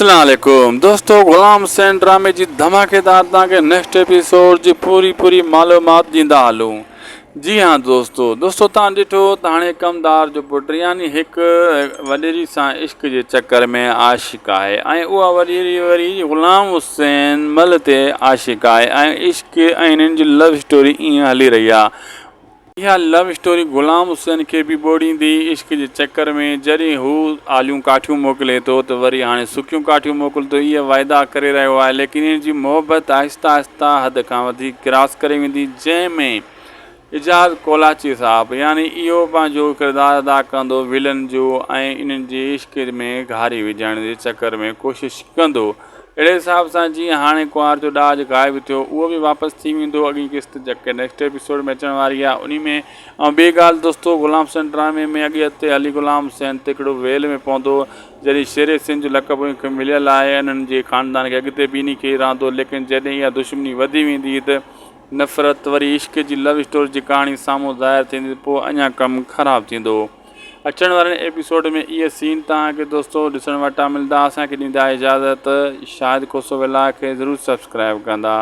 اسلام عليڪم دوستو غلام حسين ڊرامي جي ڌماڪيدار توهان کي نيڪسٽ ايپيسوڊ جي پوري پوري معلومات ڏيندا هلون جي ها دوستو دوستو توهان ڏٺو ته هاڻي ڪمدار جو پٽ يعني هڪ وڏيري سان عشق جي چڪر ۾ عاشق آهي ۽ اها وڏيري وري غلام حسين مل تي عاشق آهي ۽ عشق ۽ انهن جي لو اسٽوري ائين هلي رهي آهي اها لو اسٽوري غلام حسين کي به ٻوڙيندي عشق جي چڪر ۾ جڏهن هو آليون ڪاٺيون موڪلي ٿو ته وري هاڻي سڪيون ڪاٺيون موڪلي ٿو اهي واعدا ڪري رهيو آهي ليڪن ان جي محبت آهستي آهستي حد کان وڌيڪ ڪراس ڪري ويندي جنهن ۾ اعجاز ڪولاچي صاحب يعني اهو پنهنجو ڪردار ادا ڪندو ولن جو ۽ انهن جي عشق ۾ گهاري وجهڻ جي چڪر ۾ ڪوشش ڪندو اهڙي حساب سان جيئن هاڻي ڪنوار جو ڏاج غائب ٿيو اهو به واپس ٿي ويندو اڳين قسط جيڪا نيڪسٽ ايپيسوڊ ۾ اچڻ واري آهي انهي ۾ ۽ ٻي ڳالهه دوستو غلام حسين ڊرامي ۾ اڳي اڳتي هلي غلام حسين تي هڪڙو ويل ۾ پوندو جڏهن شير سنڌ جو لقب ان کي مليل آهي انهن جي خاندان کي اڳتي به انهي کي ئي رهندو ليڪن جڏهن اها دشمني وڌي ويندي ته نفرت وري عشق جي لو اسٽوري جي ڪهاڻي سامهون ظاهر ٿيندي ته پوء اڃا ڪم خراب ٿيندو. اچڻ وارن ايپيسوڊ ۾ اهي سين توهان کي دوستو ڏسڻ وٽان ملندا اسان کي ڏيندا اجازت شاهد کوسو ولاگ کي ضرور سبسڪرائب ڪندا.